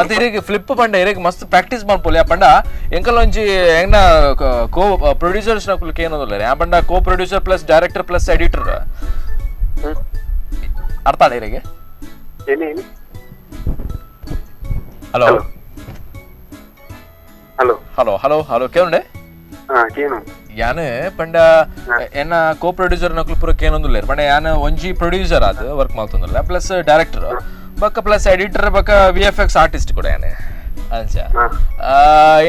ಅದು ಇರೆಗ್ ಫ್ಲಿಪ್ ಪಂಡ ಇರೆಗ್ ಮಸ್ತ್ ಪ್ರಾಕ್ಟೀಸ್ ಮಲ್ಪೊಲಿ. ಆ ಪಂಡ ಎಂಕಲ್ ಒಂಜಿ ಎಂಗ್ನ ಕೋ ಪ್ರೊಡ್ಯೂಸರ್ಸ್ ನಕುಲು ಕೇನೋದಿಲ್ಲ. ಆ ಪಂಡ co producer plus director plus editor. ಹ್ಮ್. ಅರ್ಥ ಆಡ ಇರೆಗೆ? ಏನಿ ಏನಿ? Hello. Hello. Hello hello hello, ಕೇಳುಂಡೆ? ಹಾ, ಕೇನು. ಯಾನ್ ಪಂಡ ಎನ್ನ ಕೋ ಪ್ರೊಡ್ಯೂಸರ್ ನಕುಲು ಪೂರ ಕೇನೊಂದುಲ್ಲೆರ್. ಪಂಡ ಯಾನ್ ಒಂಜಿ ಪ್ರೊಡ್ಯೂಸರ್ ಆದ್ ವರ್ಕ್ ಮಲ್ತೊಂದುಲ್ಲೆ, ಪ್ಲಸ್ ಡೈರೆಕ್ಟರ್ ಬೊಕ್ಕ ಪ್ಲಸ್ ಎಡಿಟರ್ ಬೊಕ್ಕ V F X artist ಕೂಡ ಯಾನ್ ಅಂಚ. ಹಾ.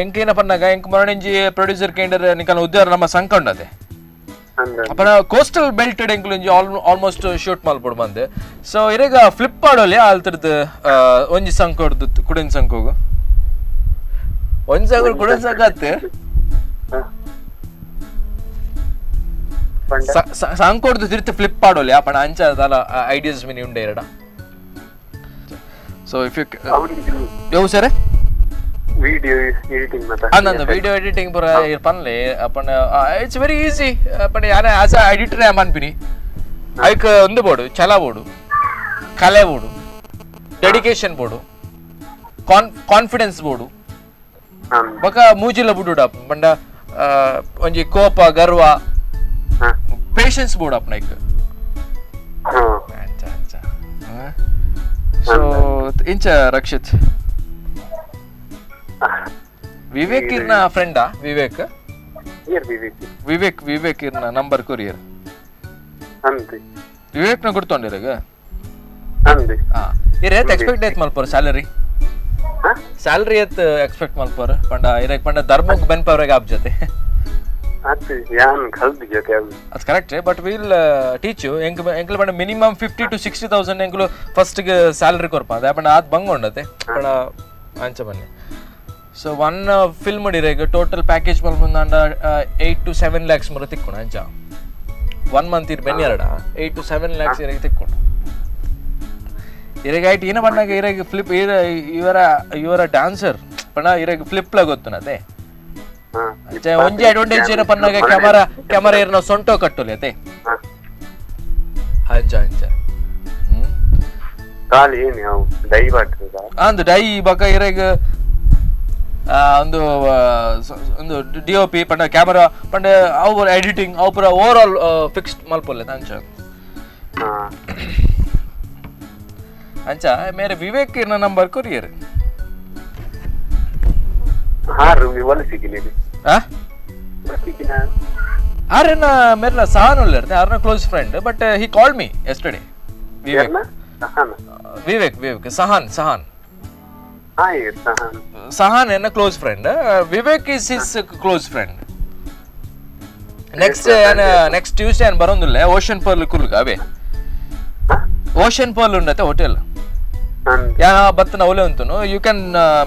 ಎಂಕೇನ ಪನ್ನಗ ಎಂಕ್ ಮೊರಣಿಂಜಿ ಪ್ರೊಡ್ಯೂಸರ್ ಕೇಂದ್ರ ನಿಕಲ್ನ ಉದ್ಯೋಗ ನಮ್ಮ ಸಂಕ ಉಂಡತೆ. ಅಂದ್. ಅಪನ ಕೋಸ್ಟಲ್ ಬೆಲ್ಟ್ ಎಂಕುಲು ಒಂಜಿ ಆಲ್ಮೋಸ್ಟ್ ಶೂಟ್ ಮಲ್ಪೊಡು ಬಂದ್. ಸೊ ಇರೆಗ ಫ್ಲಿಪ್ ಆಡೋಲಿ ಆಲ್ತರ್ದು ಒಂಜಿ ಸಂಕೊಡ್ದು ಕುಡಿನ ಸಂಕೋಗು ಒಂಜಿ ಸಂಕ ಕುಡಿನ ಸಂಕ ಅತ್ತೆ. ಹಾ. ಪಂಡ ಸಂಕೋಡ್ದು ತಿರ್ತು ಫ್ಲಿಪ್ ಆಡೋಲಿ. ಅಪಣ ಅಂಚ ದಾಲ ಐಡಿಯಾಸ್ ಮಿನಿ ಉಂಡೆ ಎರಡ. So if you ಅವ್ರಿಗೆ ಯೋ sir. Video editing ಮಾತ. ಅಂದಂದು ವಿಡಿಯೋ ಎಡಿಟಿಂಗ್ ಪೂರ ಇರ್ ಪನ್ಲೆ ಅಪಣ it's very easy. ಪಂಡ ಯಾನ as a editor ಮನ್ಪಿನಿ ಐಕ್ ಒಂದು ಬೋಡು, ಛಲ ಬೋಡು, ಕಲೆ ಬೋಡು, ಡೆಡಿಕೇಶನ್ ಬೋಡು, ಕಾನ್ಫಿಡೆನ್ಸ್ ಬೋಡು. ಅಂದ್. ಬೊಕ ಮೂಜಿಲ ಬುಡುಡ ಪಂಡ ಒಂಜಿ ಕೋಪ ಗರ್ವ, ಹಾ. ಪೇಷನ್ಸ್ ಬೋಡು ಅಪ್ನ ಐಕ್. ಹಾ. ಅಂಚ ಅಂಚ. ಸೊ ಇಂಚ ರಕ್ಷಿತ್, ವಿವೇಕ್ ಇರ್ನ ಫ್ರೆಂಡಾ ವಿವೇಕ್? ಏರ್ ವಿವೇಕ್? ವಿವೇಕ್, ವಿವೇಕ್ ಇರ್ನ ನಂಬರ್ ಕೊರಿಯರ್. ಅಂದ್. ವಿವೇಕ್ನ ಗುರ್ತೊಂಡಿರಗ? ಅಂದ್. ಹಾ, ಇರ್ ಏತ್ ಎಕ್ಸ್ಪೆಕ್ಟ್ ಏತ್ ಮಲ್ಪೊರ್ ಸ್ಯಾಲರಿ? ಹಾ. ಸ್ಯಾಲರಿ ಏತ್ ಎಕ್ಸ್ಪೆಕ್ಟ್ ಮಲ್ಪೊರ್ ಪಂಡ ಇರೆಗ್? ಪಂಡ ಧರ್ಮಗ್ ಬೆನ್ಪವ್ರೆಗ್ ಆಪ್ ಜೊತೆ. ಅತ್ ಯಾನ್ ಕಲ್ದು ಜೊತೆ ಅವು. ಅದು correct, but will teach you. ಎಂಕ್ ಎಂಕ್ಲ ಪಂಡ ಮಿನಿಮಮ್ 50 ಟು 60 ತೌಸಂಡ್ ಎಂಕ್ಲು ಫಸ್ಟ್ ಸ್ಯಾಲರಿ ಕೊರ್ಪ. ಅದೇ ಪಂಡ ಆತ್ ಬಂಗ ಉಂಡತೆ ಪಂಡ ಅಂಚ ಬನ್ನಿ. So one film ಇರೆಗ್ total package ಮಲ್ಪುಂದಾಂಡ 8 to 7 lakhs ಮುರ ತಿಕ್ಕೊಂಡು. ಅಂಚ ಒನ್ ಮಂತ್ ಇರ್ ಬೆನ್ನಿ ಎರಡ 8 ಟು 7 ಲ್ಯಾಕ್ಸ್ ಇರೆಗ್ ತಿಕ್ಕೊಂಡು. ಇರೆಗ್ ಐಟ್ ಏನ ಪಂಡಾಗ ಇರೆಗ್ ಫ್ಲಿಪ್ ಇರ ಇವರ ಇವರ ಡ್ಯಾನ್ಸರ್ ಪಂಡ ಇರೆಗ್ ಫ್ಲಿಪ್ ಲ ಗೊತ್ತುನತೆ. ಹಾ. ಅಂಚ ಒಂಜಿ ಅಡ್ವಾಂಟೇಜ್ ಏನ ಪನ್ನಾಗ ಕ್ಯಾಮರಾ ಕ್ಯಾಮರಾ ಇರ್ನ ಸೊಂಟೋ ಕಟ್ಟೊಲಿ ಅತೆ. ಹಾ. ಅಂಚ ಅಂಚ. ಹ್ಮ್. ಖಾಲಿ ಏನು ಅವು ಡೈವ್ ಆಗ್ತದ? ಅಂದು ಡೈ ಬಕ ಇರೆಗ್ ಒಂದು ಒಂದು D O P ಪಂಡ ಕ್ಯಾಮರಾ ಪಂಡ ಅವು ಎಡಿಟಿಂಗ್ ಅವು ಪೂರ over all fixed ಮಲ್ಪೊಲ್ಲೆ ಅಂಚ. ಹಾ. ಅಂಚ ಮೇರೆ ವಿವೇಕ್ ಇರ್ನ ನಂಬರ್ ಕೊರಿಯರ್. ಹಾರು ಒಲೆ ಸಿಕ್ಕಿನಿ. ಆ. ಸಿಕ್ಕಿನ. ಆರ್ನ ಮೇರ್ನ ಸಹಾನ್ ಉಲ್ಲೆರ್ತೆ, ಆರ್ನ close friend, but he called me yesterday, Vivek. ಏರ್ನ ಸಹಾನ? Vivek, Vivek ಸಹಾನ್, ಸಹಾನ್. ಹಾ, ಏರ್ ಸಹಾನ್? ಸಹಾನ್ ಎನ್ನ close friend, Vivek is his close friend. Next next Tuesday ಅನ್ ಬರೋದಿಲ್ಲ ಓಷನ್ ಪರ್ಲ್ ಕುಲ್ಗ ಅವೇ. ಹಾ. ಓಷನ್ ಪರ್ಲ್ ಉಂಡತೆ ಹೋಟೆಲ್. ಅಂದ್. ಯಾ ಬತ್ತನ ಅವಲೆ ಉಂಟುನು, you can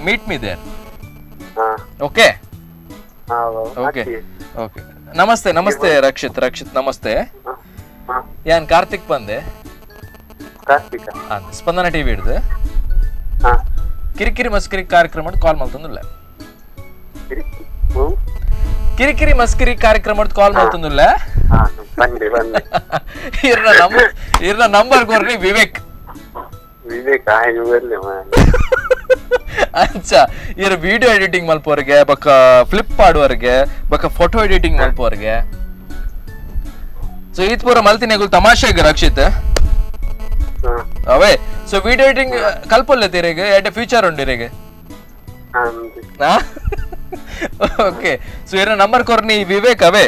meet me there. ಹಾ. ಓಕೆ. ಹಾ. ಓಕೆ ಓಕೆ, ನಮಸ್ತೆ ನಮಸ್ತೆ ರಕ್ಷಿತ್, ರಕ್ಷಿತ್ ನಮಸ್ತೆ. ಹಾ. ಯಾನ್ ಕಾರ್ತಿಕ್ ಬಂದೆ. ಕಾರ್ತಿಕ? ಸ್ಪಂದನ ಟಿವಿ ಹಿಡ್ದು. ಹಾ. ಕಿರಿಕಿರಿ ಮಸ್ಕಿರಿ ಕಾರ್ಯಕ್ರಮ ಕಾಲ್ ಮಲ್ತೊಂದುಲ್ಲ. ಹ್ಮ್. ಕಿರಿಕಿರಿ ಮಸ್ಕಿರಿ ಕಾರ್ಯಕ್ರಮ ಕಾಲ್ ಮಲ್ತೊಂದುಲ್ಲ. ಹಾ, ಬಂದೆ ಬಂದೆ. ಇರ್ನ ನಂಬರ್, ಇರ್ನ ನಂಬರ್ ಕೊರ್ನಿ ವಿವೇಕ್. ವಿವೇಕ್ ಆಯ್ ಬರ್ಲಿ. ಅಂಚ ಇರ್ ವಿಡಿಯೋ ಎಡಿಟಿಂಗ್ ಮಲ್ಪೋರ್ಗೆ ಬೊಕ್ಕ ಫ್ಲಿಪ್ ಮಾಡುವವರಿಗೆ ಬೊಕ್ಕ ಫೋಟೋ ಎಡಿಟಿಂಗ್ ಮಲ್ಪೋರ್ಗೆ. ಸೊ ಈತ್ ಪೂರ ಮಲ್ತಿನೆಗುಲ್ ತಮಾಷೆಗ್ ರಕ್ಷಿತ್. ಹಾ. ಅವೇ, so video editing ಕಲ್ಪೊಲ್ಲೆ ತಿರೆಗ್ ಎಡ್ಡೆ ಫ್ಯೂಚರ್ ಉಂಡು ಇರೆಗ್. ಅಂದ್. ಓಕೆ, ಸೊ ಇರ ನಂಬರ್ ಕೊರ್ನಿ ವಿವೇಕ್ ಅವೇ.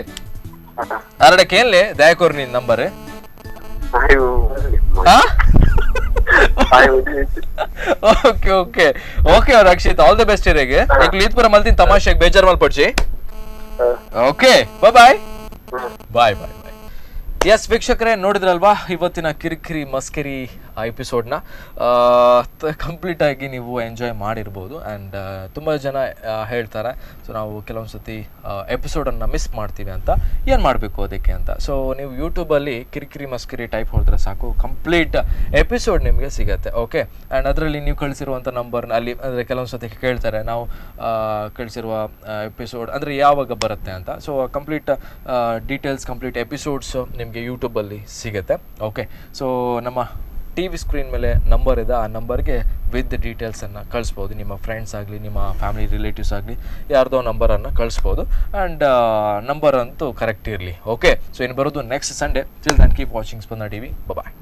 ಹಾ. ಅರಡ ಕೇನ್ಲೆ ದಯ ಕೊರ್ನಿ ನಂಬರ್. ಆಯ್ ಬರ್ಲಿ. ಆಯ್. Okay okay okay Rakshit, all the best ಇರೆಗ್. ಈತ್ ಪೂರ ಮಲ್ತಿನ ತಮಾಷೆಗ್, ಬೇಜಾರ್ ಮಲ್ಪೊಡ್ಚಿ. Okay, bye bye. Bye bye bye. Yes ವೀಕ್ಷಕರೇ, ನೋಡಿದ್ರಲ್ವಾ ಇವತ್ತಿನ ಕಿರಿಕಿರಿ ಮಸ್ಕಿರಿ. ಆ ಎಪಿಸೋಡ್ನ ಕಂಪ್ಲೀಟಾಗಿ ನೀವು ಎಂಜಾಯ್ ಮಾಡಿರ್ಬೋದು. ಆ್ಯಂಡ್ ತುಂಬ ಜನ ಹೇಳ್ತಾರೆ, ಸೊ ನಾವು ಕೆಲವೊಂದು ಸತಿ ಎಪಿಸೋಡನ್ನು ಮಿಸ್ ಮಾಡ್ತೀವಿ ಅಂತ, ಏನು ಮಾಡಬೇಕು ಅದಕ್ಕೆ ಅಂತ. ಸೊ ನೀವು ಯೂಟ್ಯೂಬಲ್ಲಿ ಕಿರಿಕಿರಿ ಮಸ್ಕಿರಿ ಟೈಪ್ ಹೊಡೆದ್ರೆ ಸಾಕು, ಕಂಪ್ಲೀಟ್ ಎಪಿಸೋಡ್ ನಿಮಗೆ ಸಿಗತ್ತೆ. ಓಕೆ, ಆ್ಯಂಡ್ ಅದರಲ್ಲಿ ನೀವು ಕಳಿಸಿರುವಂಥ ನಂಬರ್ನ ಅಲ್ಲಿ, ಅಂದರೆ ಕೆಲವೊಂದು ಸತಿ ಕೇಳ್ತಾರೆ ನಾವು ಕಳಿಸಿರುವ ಎಪಿಸೋಡ್ ಅಂದರೆ ಯಾವಾಗ ಬರುತ್ತೆ ಅಂತ. So complete details, complete episodes ನಿಮಗೆ ಯೂಟ್ಯೂಬಲ್ಲಿ ಸಿಗುತ್ತೆ. ಓಕೆ, ಸೊ ನಮ್ಮ ಟಿವಿ ಸ್ಕ್ರೀನ್ ಮೇಲೆ ನಂಬರ್ ಇದೆ, ಆ ನಂಬರ್ಗೆ ವಿತ್ ಡೀಟೇಲ್ಸನ್ನು ಕಳಿಸ್ಬೋದು. ನಿಮ್ಮ ಫ್ರೆಂಡ್ಸ್ ಆಗಲಿ, ನಿಮ್ಮ ಫ್ಯಾಮಿಲಿ ರಿಲೇಟಿವ್ಸ್ ಆಗಲಿ, ಯಾರ್ದೋ ನಂಬರನ್ನು ಕಳಿಸ್ಬೋದು. ಆ್ಯಂಡ್ ನಂಬರ್ ಅಂತೂ ಕರೆಕ್ಟ್ ಇರಲಿ. ಓಕೆ, ಸೊ ಇನ್ನು ಬರೋದು next Sunday. Till then, keep watching Spandana TV. Bye.